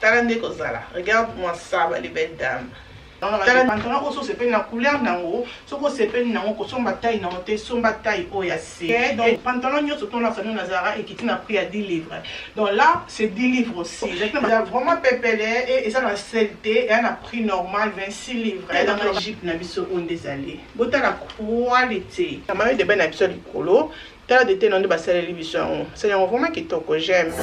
Tala nde kozala. Regarde moi ça ba les belles dames. Tala pantalon oyo osepeli na couleur nango, soki osepeli nango kosomba taille nango te, somba taille oyo ya se. Donc pantalon nyonso tolakisa bino na Zara ekiti na prix ya 10 livres. Donc là c'est 10 livres aussi. Eza vraiment pepele et eza na sel te, eza na prix normal 26 livres. Donc jupe na biso oyo nde ezali. Botala qualité. Na maillot de bain na biso likolo, tala de te na nde basaleli biso yango. Basali yango vraiment kitoko, j'aime.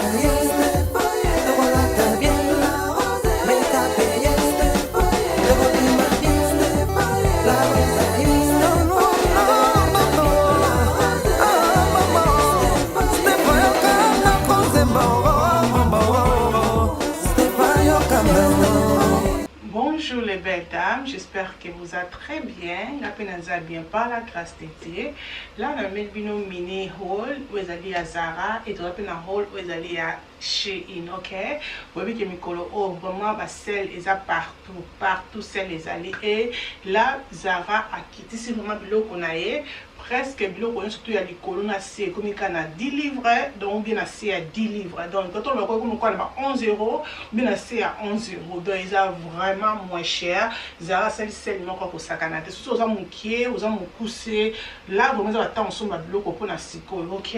Bonjour les belles dames, j'espère que vous êtes très bien. Nga pe naza bien par la grâce de Dieu. Là na meli bino mini haul oyo ezali ya Zara et toza pe na haul oyo ezali ya Shein, ok? Boyebi ke mikolo oyo vraiment ba sale eza partout, partout sale ezali et là Zara akitisi vraiment biloko na ye presque biloko nyonso tout ya likolo na se ekomi kaka na 10 livres, donc ou bien na se ya 10 livres, donc to toloba ekomi kaka na ba 11 euros ou bien na se ya 11 euros, donc eza vraiment moins cher. Zara asali sale moko ya kosakana te, soki oza mokie oza mokuse là vraiment eza ba temps osomba biloko mpona sikoyo, ok?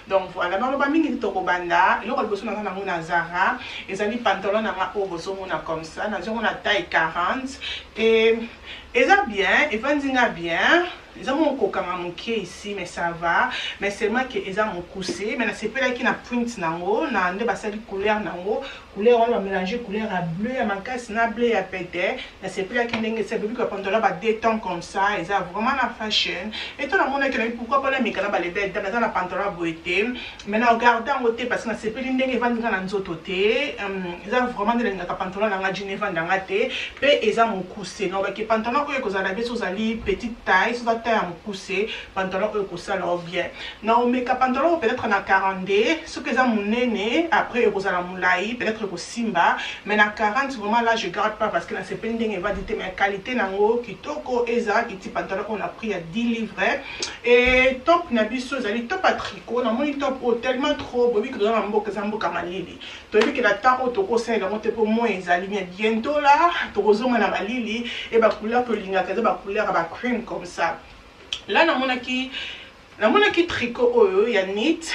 Donc voilà, naloba mingi te, tokobanda. Eloko ya liboso naza nango na Zara ezali pantalon na nga oyo bozomona comme ça, nazwi yango na taille 40 et eza bien, evandi nga bien. Eza mwa kokanga moke ici, mais ça va, mais seulement que eza mokuse. Mais nasepelaki na print nango, na nde basali couleur nango, couleur wana bamélange couleur ya bleu ya makasi na bleu ya pete. Nasepelaki ndenge esa bebi pantalon ba deux tons comme ça, eza vraiment na fashion. Et to namonaki na pourquoi pas nameka na bale belle dame, naza na pantalon ya boye te, mais na garde yango te parce que nasepeli ndenge evandi nga na nzoto te. Eza vraiment nde nalingaka pantalon na nga jean evandanga te, mpe eza mokuse. Nalobaki pantalon oyo ekozala bien soki ozali petite taille, soki oza taille ya mokuse, pantalon oyo ekosala yo bien. Na omeka pantalon oyo peut-être na 42, soki eza monene après ekozala molai, peut-être ekosimba, mais na 40 vraiment là je garde pas parce que nasepeli ndenge evandi te, mais qualité nango kitoko. Eza kiti pantalon oyo na prix ya 10 livres. Et top na biso ezali top ya tricot. Namoni top oyo tellement trop, boyebi ke toza na mboka eza mboka malili, toyebi ke na temps oyo tokosalela yango te mpo moi ezali bien. Bientôt là tokozonga na malili e bacouleur tolingaka eza bacouleur ya bacream comme ça. Là namonaki tricot oyo ya knit,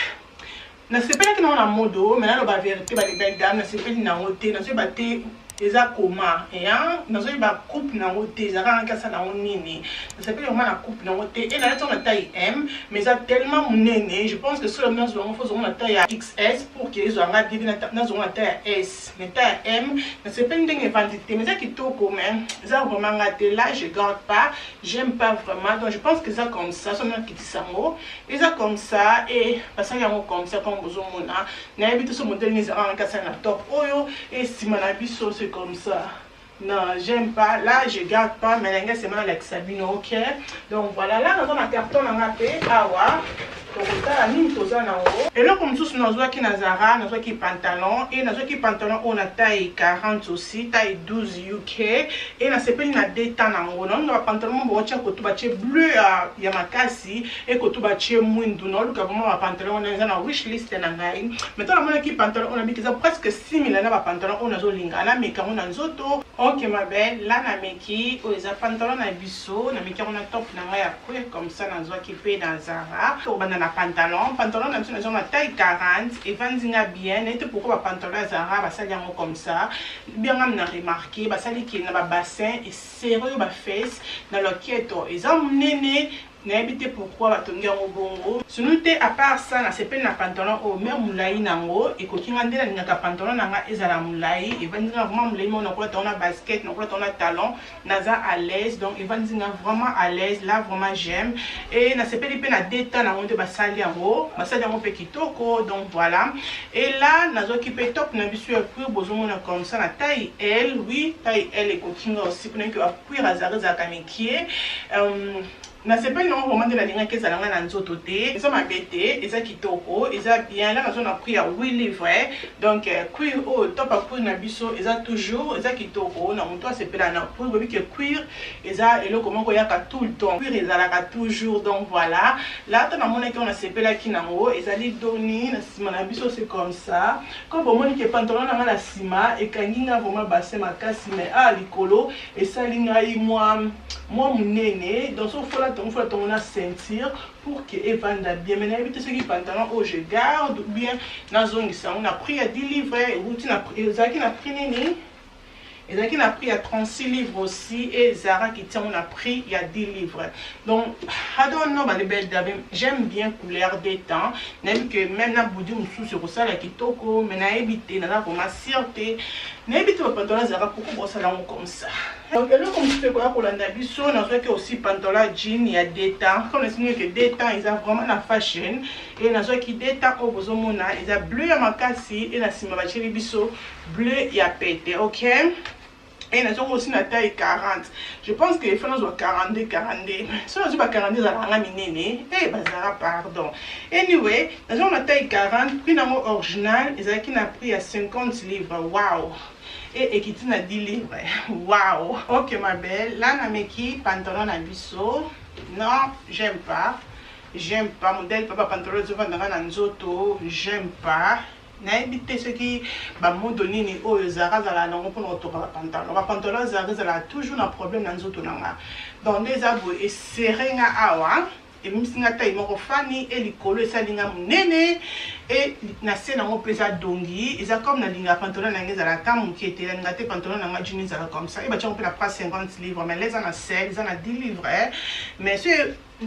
nasepelaki nango na modo, mais naloba vérité ba les belles dames, nasepeli nango te. Nazoyeba te eza koma eya, nazoyeba coupe nango te, ezalaka nga kasa nango nini. Nasepeli vraiment na coupe nango te e nalati yango na taille M, mais eza tellement monene. Je pense que soki nazwa yango, faut zongo na taille ya XS pour que ezwa nga bien, nazwa na taille ya S, mais taille ya M nasepeli ndenge evandi te, mais eza kitoko, mais eza vraiment nga te. Là je garde pas, j'aime pas vraiment. Donc je pense que eza comme ça, so nakitisa yango eza comme ça et basali yango comme ça comme bozomona. Nayebi te so modèle nini ezalaka nga kasali na top oyo. E nsima na biso c'est comme ça. Non, j'aime pas, là je garde pas, mais ndenge sema nalakisa bino, ok? Donc voilà, là naza na carton na nga mpe awa, tokotala nini toza nango. Eloko mosusu nazwaki na Zara, nazwaki pantalon e nazwaki pantalon oyo na taille 40 aussi, taille 12 UK, e nasepeli na deux tons nango. Naolinga bapantalon mo baotia kotu batie bleu ya makasi e kotu batie mwindu. Naoluka vraiment bapantalon wana, eza na wish list na ngai. Mais to namonaki pantalon oyo, nabiki eza presque similaire na bapantalon oyo nazolinga. Nameka yango na nzoto. Ok ma belle, là nameki oyo eza pantalon na biso, nameki yango na top na ngai ya cuir comme ça, nazwaki mpe na Zara. Tokobanda na pantalon. Pantalon na biso nazwa na taille 40, evandi nga bien. Nayebi te pourquoi bapantalon ya Zara basali yango comme ça. Bianga na remarqué basali ke na babassin eserré oyo bafesse na loketo eza monene. Nayebi te pourquoi batongi yango bongo sunu te. À part ça, nasepeli na pantalon oyo, mais molai nango ekoki nga nde nalingaka pantalon na nga ezala molai. Evandi nga vraiment molai moko, nakolata yango na basket, nakolata yango na talon, naza à l'aise. Donc evandi nga vraiment à l'aise, là vraiment j'aime. Et nasepeli mpe na deux tons nango nde basali yango, basali yango mpe kitoko. Donc voilà, et là nazwaki mpe top na biso ya cuir, bozomona comme ça, na taille L. Oui, taille L ekoki nga aussi mpona ke bacuir azalaka ezalaka mikie. Nasepeli nango vraiment nde nalingaki ezala nga na nzoto te. Eza mabe te, eza kitoko, eza bien. Là nazo na prix ya 8 livres. Donc cuir oyo top ya cuir na biso eza toujours eza kitoko na moto asepela na cuir. Boyebi ke cuir eza eloko moko eyaka tout le temps. Cuir ezalaka toujours. Donc voilà. Là to namonaki yango nasepelaki nango. Ezali doni na sima na biso c'est comme ça. Comme bomoni ke pantalon na nga na sima ekangi nga vraiment bassin makasi mais ah likolo esali ngai mwa mwa munene. Donc soki ofola tongo fola tongo na ceinture pour que evanda bien. Mais nayebi te soki pantalon oyo je garde ou bien nazongisa yango na prix ya 10 livres. Euti na ezalaki na prix nini? Ezalaki na prix ya 36 livres aussi et Zara qui tient na prix ya 10 livres. Donc I don't know, les belles dames, j'aime bien couleur des temps. Nayebi que même na budi mosusu ekosala kitoko, mais nayebi te, naza vraiment sûre te. Nayebi te ba pantalon Zara pourquoi bosala yango comme ça. Donc eloko mosusu ekoya kolanda biso, nazwaki aussi pantalon jean ya deux temps. Comme nasingi que deux temps eza vraiment na fashion et nazwaki deux temps oyo bozomona eza bleu ya makasi et na nsima batieli biso bleu ya pete, ok. Et nazwaki aussi na taille 40. Je pense que il nazwa 42 42. So nazwi ba 42 ezalaka nga minene e bazala, pardon. Anyway, nazwaki na taille 40, prix nango original ezalaki na prix ya 50 livres. Wow, et ekiti na 10 livres. Wow. Ok ma belle, là nameki pantalon na biso. Non, j'aime pas, j'aime pas modèle papa pantalon ezovandanga na nzoto, j'aime pas. Nayebi te soki bamodo nini oyo Zara azalaka nango mpona kotoka bapantalon. Bapantalon Zara ezalaka toujours na problème na nzoto na nga. Donc nde eza boye, esere nga awa, ebimisi nga taille moko fani e likolo esali nga monene e na se nango mpe eza dongi. Eza comme nalingaka pantalon na nga ezala ata moke te, nalinga te pantalon na nga jean ezala comme ça. E batiango mpe na prix 50 livres, mais là eza na sel, eza na 10 livres. Mais so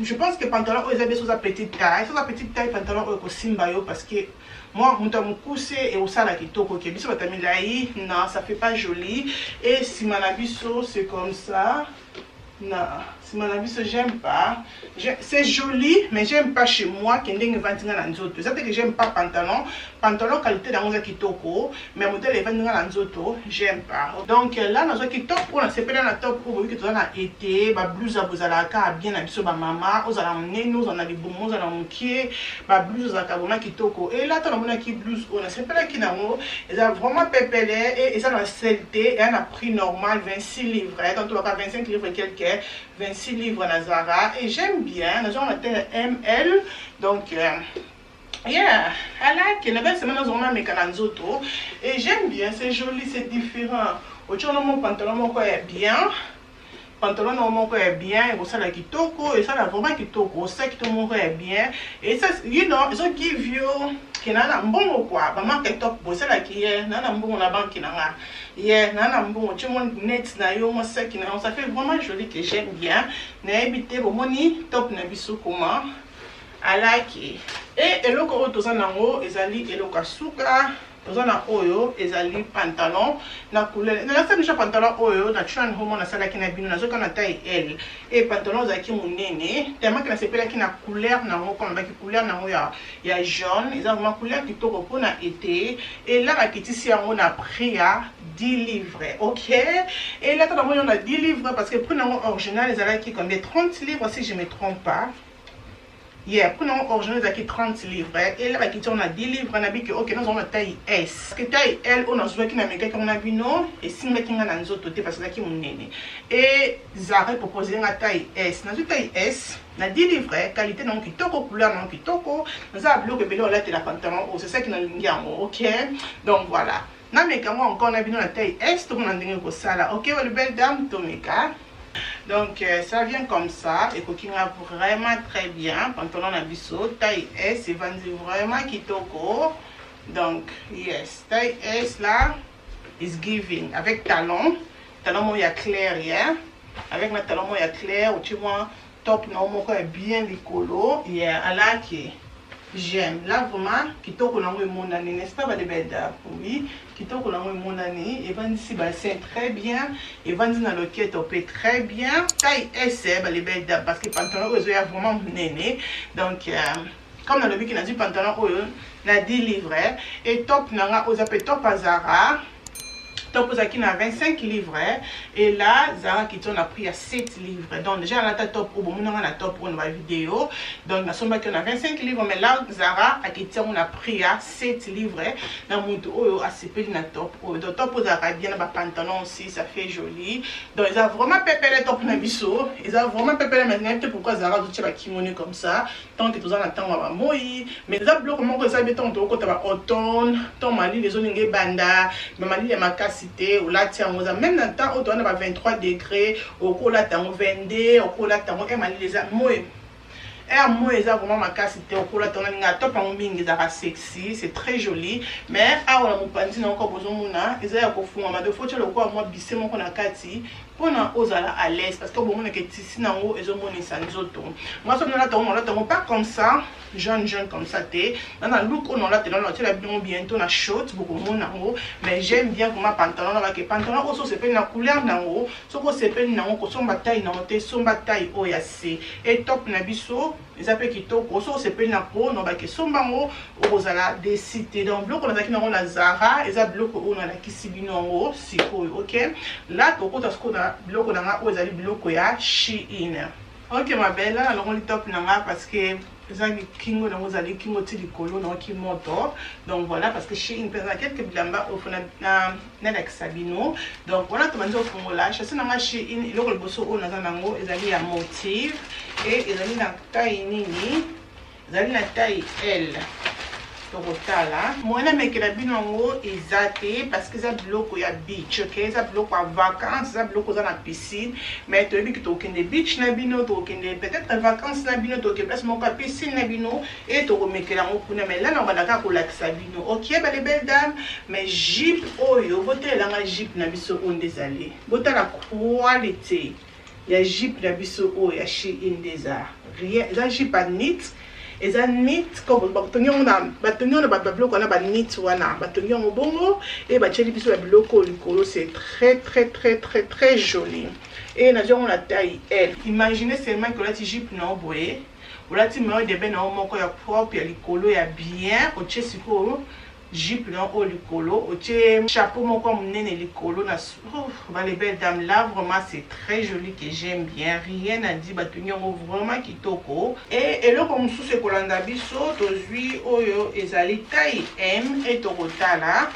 je pense que pantalon oyo eza biso oza petite taille, so oza petite taille, pantalon oyo ekosimba yo parce que moi moto ya mokuse ekosala kitoko ke biso bato ya milai non, ça fait pas joli. Et nsima na biso c'est comme ça. Non, nsima na biso j'aime pas. C'est joli mais j'aime pas chez moi ke ndenge evandi nga na nzoto. Eza te que j'aime pas pantalon. Pantalon qualité nango eza kitoko, mais modèle evandi nga na nzoto, j'aime pas. Donc là nazwaki top oyo, nasepela na top oyo. Boyoki toza na été, bablouse ya bozalaka kaka bien na biso bamama. Ozala monene, ozala na libumu, ozala mokie, bablouse ozalaka vraiment kitoko. E là to namonaki blouse oyo, nasepelaki nango. Eza vraiment pepele e eza na sel te, eya na prix normal 26 livres. Donc tobaka 25 livres quelque, 26 livres na Zara. Et j'aime bien, nazwaka na taille ML. Donc yeah, I like it. Na belle semaine nazonga nameka na nzoto et j'aime bien, c'est joli, c'est différent. Otiona mo pantalon moko ya bien, pantalon na moko ya bien ekosala kitoko, esala vraiment kitoko. Osaki to moko ya bien et ça ezo give you ke na na mbongo quoi. Bamarque top bosalaki ye na na mbongo na banque na nga ye na na mbongo tie mo net na yo, mo saki na yo, ça fait vraiment joli que j'aime bien. Nayebi te, bomoni top na biso comment alaki. E eloko oyo toza nango ezali eloko ya suka. Toza na oyo ezali pantalon na couleur. Nalakisa biso pantalon oyo na try on nasalaki na bino. Nazoka na taille L e pantalon ezalaki monene tellement ke nasepelaki na couleur nango. Comme nabaki couleur nango ya jaune, eza vraiment couleur kitoko mpona été. Ela bakitisi yango na prix ya 10 livres, ok. Elata nango yo na 10 livres parce que prix nango original ezalaki combien? 30 livres si je me trompe pas. Yeah, prix nango original ezalaki 30 livres, ela bakiti yango na 10 livres. Nabiki ok, nazongo na taille S parce que taille L oyo nazwaki na mekaki yango na bino esimbaki nga na nzoto te parce ezalaki monene. E Zara propose nga taille S, nazwi taille S na 10 livres. Qualité nango kitoko, couleur nango kitoko. Naza na biloko ebele olatela pantalon oyo, c'est ça ki nalingi yango. Ok, donc voilà, nameka yango encore na bino na taille S, tomona ndenge kosala. Ok, les belles dames, tomeka. Donc ça vient comme ça, ekoki nga vraiment très bien. Pantalon na biso taille S evandi vraiment kitoko. Donc yes, taille S là is giving avec talon, talon moko ya clair, yeah, avec na talon moko ya clair, otie mwa top na moko ya bien likolo. Yeah, alaki j'aime là vraiment kitoko nango emonani, n'est-ce pas, bale belle? Oui, kitoko nango emonani, evandisi bassin très bien, evandi na loketo mpe très bien. Taille S, bale belle, parce que pantalon oyo ezoya vraiment monene. Donc comme nalobiki, nazwi pantalon oyo na 10 livres et top na nga oyo eza mpe top ya Zara. Top ozalaki na 25 livres et là Zara akiti na prix ya 7 livres. Donc déjà nalata top oyo, bomonanga na top oyo na bavideo. Donc nasombaki na 25 livres, mais là Zara akiti yango na prix ya 7 livres na motu oyo asepeli na top oyo. Donc top ozalaka bien na bapantalon aussi, ça fait joli. Donc eza vraiment pepele, top na biso eza vraiment pepele. Mais nayebi te pourquoi Zara azotia bakimoni comme ça tant que toza na ntango ya bamoi. Mais eza biloko moko eza bien ntango tokokota ba automne, ntango malili ezolinga ebanda, mais malili ya makasi te. Olati yango, eza même na temps oyo toza na ba 23 degré, okolata yango, 22 okolata yango. E malili eza moi, air moi eza vraiment makasi te, okolata yango. Nalinga top yango mingi, ezalaka sexy, c'est très joli. Mais awa na mopanzi na yango, bozomona eza ya kofungama, de faut tia lokola mwa bise moko na kati mpona ozala à l'aise, parce que bomonaka etisi nango ezomonisa nzoto. Nga soki nalata yango, nalata yango pas comme ça, jaune jaune comme ça te. Na look oyo nalatela, natiela bino bientôt na short, bokomona yango. Mais j'aime bien vraiment pantalon na bake pantalon oyo. So osepeli na couleur nango, soki osepeli nango, kosomba taille nango te, somba taille oyo ya se. E top na biso eza mpe kitoko. Soki osepeli na po na bake, somba yango, okozala déçu te. Donc biloko nazalaki nango na Zara eza biloko oyo nalakisi bino yango sikoyo. Ok, là tokota sikoyo na biloko na nga oyo ezali biloko ya Shein. Ok, mabele, nalongoli top na nga parce que eza kingo nango, ezali kingo ti likolo, naoki moto. Donc voilà, parce que Shein mpe eza quelques bilamba oyo faut nalakisa bino. Donc wana tobandi kofungola châssis na nga Shein. Eloko liboso oyo naza nango ezali ya motive e ezali na taille nini? Ezali na taille L. Tokotala moyen namekela bino yango eza te, parce que eza biloko ya beach. Ok, eza biloko ya vacance, eza biloko eza na piscine. Mais toyebi ke tokokende beach na bino, tokokende peut-être vacance na bino, tokokende place moko ya piscine na bino e tokomekela yango kuna. Mais la na banda kaka kolakisa bino. Ok, bale belle dame, mais jupe oyo, botelelanga jupe na biso oyo nde ezali. Botala qualité ya jupe na biso oyo ya Shein nde eza rien. Eza jupe ya knit, eza knit. Batongi yango na, batongi yango na babiloko wana, baknit wana, batongi yango bongo e batieli biso ya biloko likolo. C'est très très très très très joli. E nazwi yango na taille L. Imaginez seulement ke olati jupe na yo boye, olati maillot de bain na yo moko ya propre ya likolo ya bien, otie sikoyo jupe na oyo likolo, otie chapeau moko ya monene likolo na. Oh, les belles dames, là vraiment c'est très joli, que j'aime bien, rien à dire. Batongi yango vraiment kitoko. E eloko mosusu ekolanda biso, tozwi oyo ezali taille M. E tokotala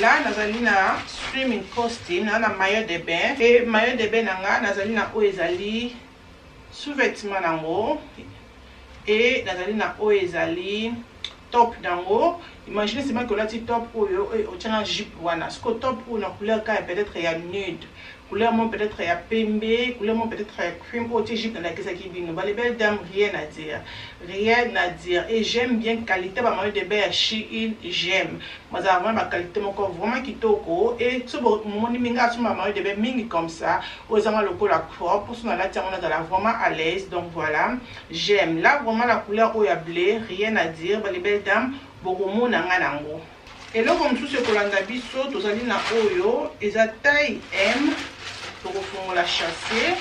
là, nazali na swimming costume na maillot de bain. E maillot de bain na nga, nazali na oyo ezali sous-vêtement nango e nazali na oyo ezali top nango. Imagine seulement ke olati top oyo, otia na jupe wana. Siko top oyo na couleur kaka peut-être ya nude, couleur mo peut-être ya pembe, couleur mo peut-être ya cream, oyo tie jupe nalakisaki bino. Bale belle dame, rien à dire, rien à dire. Et j'aime bien qualité ba maillot de bain ya Shein. J'aime, bazala vraiment baqualité moko vraiment kitoko. Et so bomoni mingi asomba maillot de bain mingi comme ça, oyo ezanga lokola crop, so nalati yango, nazala vraiment à l'aise. Donc voilà, j'aime là vraiment la couleur oyo ya bleu, rien à dire. Bale belle dame, bokomona nga nango. Eloko mosusu ekolanda biso, tozali na oyo eza taille M. Tokofungola châssis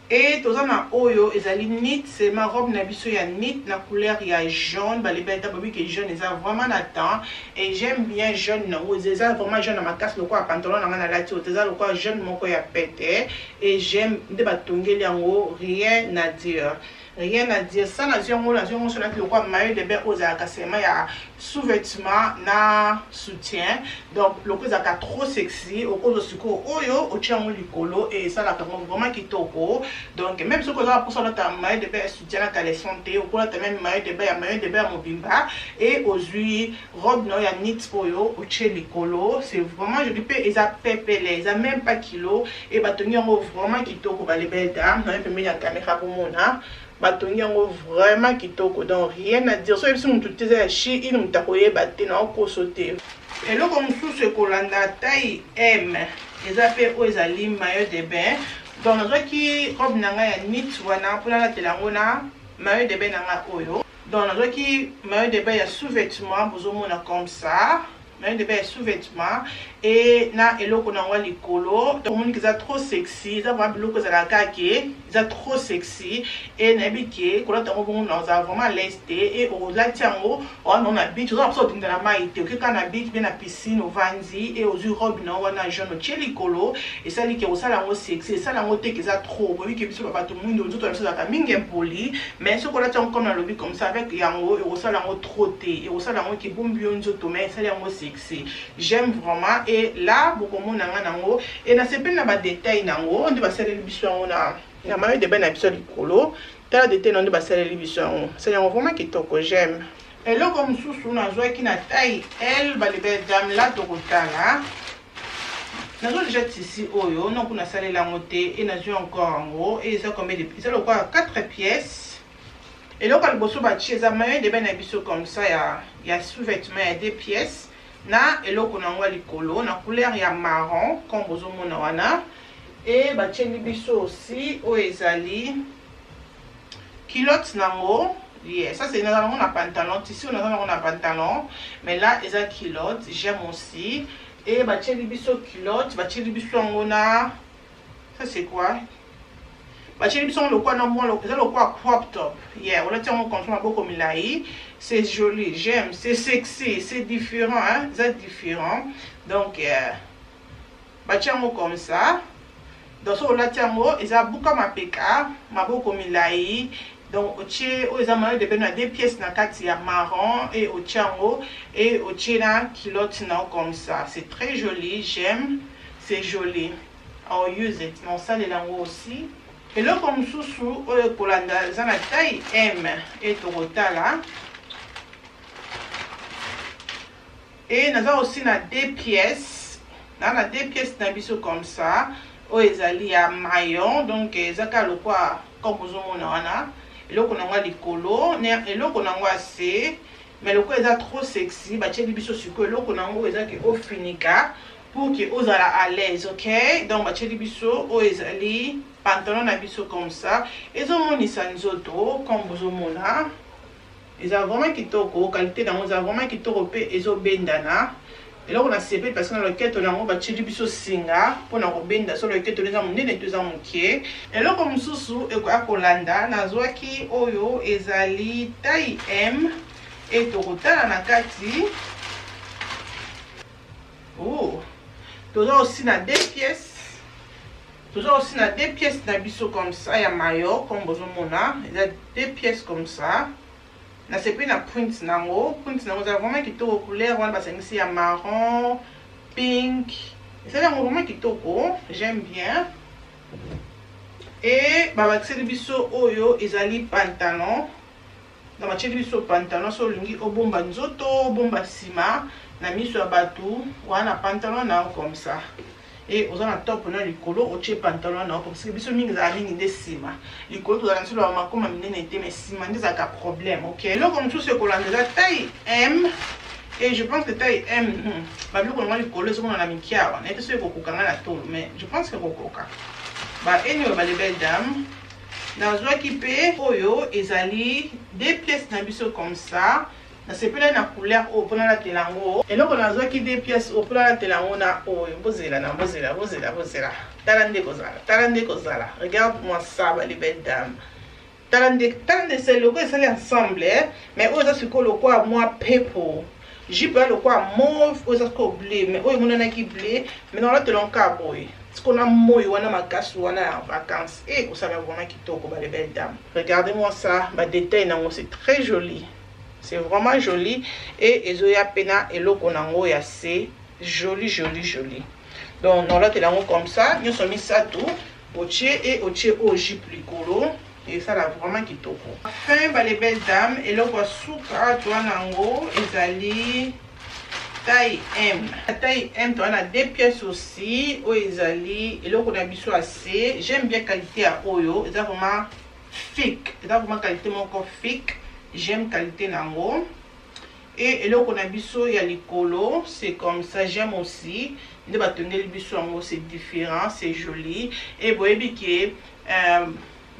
e toza na oyo ezali knit seulement, robe na biso ya knit na couleur ya jaune. Balebeli bobi ke jaune eza vraiment na temps et j'aime bien jaune nango. Eza vraiment jaune na makasi lokola pantalon na nga nalati oyo, eza lokola jaune moko ya pete. Et j'aime nde batongeli yango, rien à dire, rien à dire. Sa nazwi yango, nazwi yango solaki lokola maillot de bain oyo ezalaka seulement ya sous-vêtement na soutien. Donc lokola ezalaka trop sexy, okozwa sikoyo oyo, otia yango likolo e esalaka yango vraiment kitoko. Donc même soki ozala mposa olata maillot de bain ya soutien na caleçon te, okolata même maillot de bain ya maillot de bain ya mobimba e ozwi robe na yo ya knit oyo, otie likolo. C'est vraiment joli mpe eza pepele, eza même pas kilo. E batongi yango vraiment kitoko. Balebele dame, naye pembeni ya caméra, bomona batongi yango vraiment kitoko. Donc rien à dire. So oyebisi motu te eza ya Shein, moto akoyeba te na okoso te. Eloko mosusu ekolanda, taille M, eza mpe oyo ezali maillot de bain. Donc nazwaki robe na ngai ya knit wana mpona alatela yango na maillot de bain na ngai oyo. Donc nazwaki maillot de bain ya sous-vêtement, bozomona comme ça. Maillot de bain ya sous-vêtement e na eloko na yango ya likolo. Omoni ke eza trop sexy, eza vraiment biloko ezalaka kaka ke eza trop sexy. E nayebi ke kolata yango bongo na ozala vraiment à l'aise te. E olati yango wana na beach, oza na mposa odinda na mai te, oke kaka na beach bien na piscine, ovandi e ozwi robe na yo wana jaune, otie likolo, esali ke osala yango sexy, esala yango te ke eza trop. Boyebi ke biso bato mwindo, nzoto na biso ezalaka mingi impoli, mais soki olati yango comme nalobi comme ça avec yango, ekosala yango trop te, ekosala yango ke ebombi yo nzoto, mais esali yango sexy. J'aime vraiment. Et là bokomona nga nango e nasepeli na badetail nango nde basaleli biso yango na maillot de bain na biso likolo. Tala detail nango nde basaleli biso yango, basali yango vraiment kitoko, j'aime. Eloko mosusu nazwaki na taille L, ba les belles dames, la tokotala. Nazwa déjà tissu oyo nonku nasalela yango te e nazwi encore yango. E eza combien de? Eza lokola 4 pièces. Eloko ya liboso batie eza maillot de bain na biso comme ça ya sous-vêtement ya 2 pièces na eloko na yango ya likolo na couleur ya marron comme bozomona wana. E batieli biso aussi oyo ezali culotte nango. Yeah, ça c'est naza nango na pantalon, tissu naza nango na pantalon, mais là eza culotte, j'aime aussi. E batieli biso culotte, batieli biso yango na, ça c'est quoi? Batieli biso yango lokola na mwa eza lokola crop top. Yeah, olati yango comme ça, maboko milai, c'est joli, j'aime, c'est sexy, c'est différent, hein, eza différent. Donc batie yango comme ça. Donc soki olati yango eza buka mapeka, maboko milai. Donc otie oyo eza maillot de bain na deux pièces na kati ya marron e otie yango e otie na culotte na yo comme ça, c'est très joli, j'aime, c'est joli, I'll use it, na osalela yango aussi. Eloko mosusu oyo ekolanda eza na taille M e tokotala. E naza aussi na deux pièces, na deux pièces na biso comme ça oyo ezali ya maillot. Donc eza kaka lokwa comme ozomona wana, eloko nango ya likolo na eloko nango ya se, mais lokola eza trop sexy, batieli biso sikoyo eloko nango eza ke ofinika pour ke ozala à l'aise, ok. Donc batieli biso oyo ezali pantalon na biso comme ça, ezomonisa nzoto comme bozomona. Eza vraiment kitoko, qualité nango eza vraiment kitoko mpe ezobendana. Eloko na sepeli parce que na loketo nango batieli biso singa mpona kobenda. So loketo eza monene to eza moke. Eloko mosusu ekoya kolanda, nazwaki oyo ezali taille M e tokotala na kati. Oh, toza aussi na deux pièces, toza aussi na deux pièces na biso comme ça ya maillot comme bozomona, eza deux pièces comme ça. Nasepeli na print nango, print nango eza vraiment kitoko. Couleur wana basangisi ya marron, pink, ezali yango vraiment kitoko, j'aime bien. E babakiseli biso oyo ezali pantalon. Donc batieli biso pantalon, so olingi obomba nzoto, obomba nsima na miso ya bato wana, pantalon na yo comme ça e oza na top na likolo, otie pantalon na yo, parce que biso mingi ezala mingi nde nsima. Likolo tozala na biso na makoma minene te, mais nsima nde ezalaka problème, ok. Eloko mosusu ekolanda eza taille M et je pense que taille M, babiloko nango likolo ezomona na mike awa, nayebi te soki ekokoka ngai na tolo, mais je pense que ekokoka. Ba anyway, ba les belles dames, nazwaki mpe oyo ezali deux pièces na biso comme ça. Nasepelaki na couleur oyo mpona alatela yango. Eloko nazwaki deux pièces oyo mpona alatela yango na oyo, bozela na bozela, bozela, bozela, tala nde kozala, tala nde kozala. Regarde moi ça, ba les belles dames, tala nde, tala nde esali lokola esali ensemble, eh? Mais oyo eza sikoyo lokola mwa pepo jupe ya lokola mauve, oyo eza sikoyo bleu, mais oyo emonanaki bleu, mais naolatela yango kaka boye sikoyo na moi wana makasi wana ya vacances e ekosala vraiment kitoko. Ba les belles dames, regardez moi ça, badetail nango, c'est très joli, c'est vraiment joli. E ezoya mpe na eloko nango ya se, joli, joli, joli. Donc naolatela yango comme ça nyonso misato, otie e otie oyo jupe likolo, esala vraiment kitoko. Enfin, ba les belles dames, eloko ya suka toa nango ezali taille M. Taille M, toa na deux pièces aussi. Oyo ezali eloko na biso ya se. J'aime bien qualité ya oyo, eza vraiment thick, eza vraiment qualité moko thick, j'aime qualité nango. E eloko na biso ya likolo, c'est comme ça, j'aime aussi nde batongeli biso yango, c'est différent, c'est joli. E boyebi ke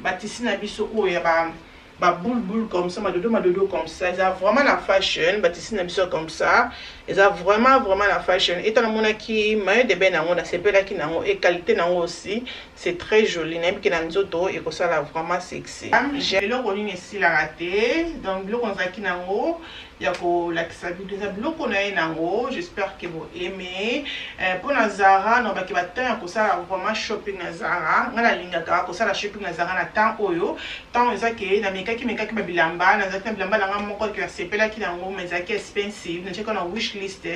batissu na biso oyo ya ba Ba boule boule comme ça, madodo madodo comme ça, eza vraiment na fashion. Batissu na biso comme ça eza vraiment vraiment na fashion. Eta namonaki maillot de bain nango, nasepelaki nango et qualité nango aussi, c'est très joli. Nayebi ke na nzoto ekosala vraiment sexy. Eloko nini esilaka te. Donc biloko nazalaki nango ya kolakisa bino eza biloko na ye nango. J'espère que boaime. Mpo na Zara, nalobaki batemps ya kosala vraiment shopping na Zara. Ngai nalingaka kosala shopping na Zara na temps oyo, temps eza ke namekaki mekaki babilamba. Nazalaki na bilamba nanga moko ke nasepelaki nango, mais ezalaki expensive. Natiaki na wish list.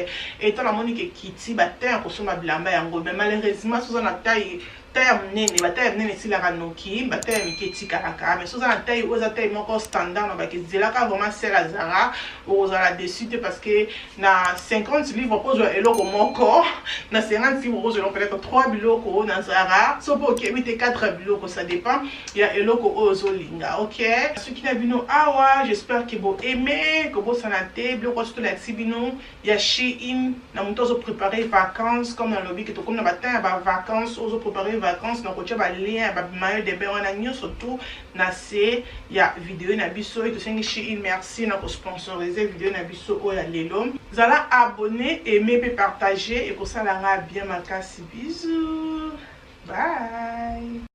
Etant namoni ke kiti, batemps ya kosomba bilamba yango. Mais malheureusement, soza na taille taille ya monene, bataille ya monene esilaka noki, bataille ya mike etikalaka. Mais soza na taille oyo eza taille moko standard, na baki ezelaka vraiment sale ya Zara, okozala déçu te, parce que na 50 livre okozwa eloko moko, na 50 livre okozwa eloko peut-être 3 biloko na Zara, so mpo okebi te 4 biloko, ça dépend ya eloko oyo ozolinga. Ok, soki na bino awa, j'espère que boaime. Kobosana te, biloko nyonso tolakisi bino ya Shein, na moto azoprépare vacances, comme nalobi ke tokomi na batemps ya bavacances, ozoprépare vacances, na kotia balien ya bamaillot de bain wana nyonso tu na se ya video na biso. E tosengi Shein merci na kosponsorize video na biso oyo ya lelo. Zala abonné, aime mpe partage, ekosala nga bien makasi. Bisous, bye.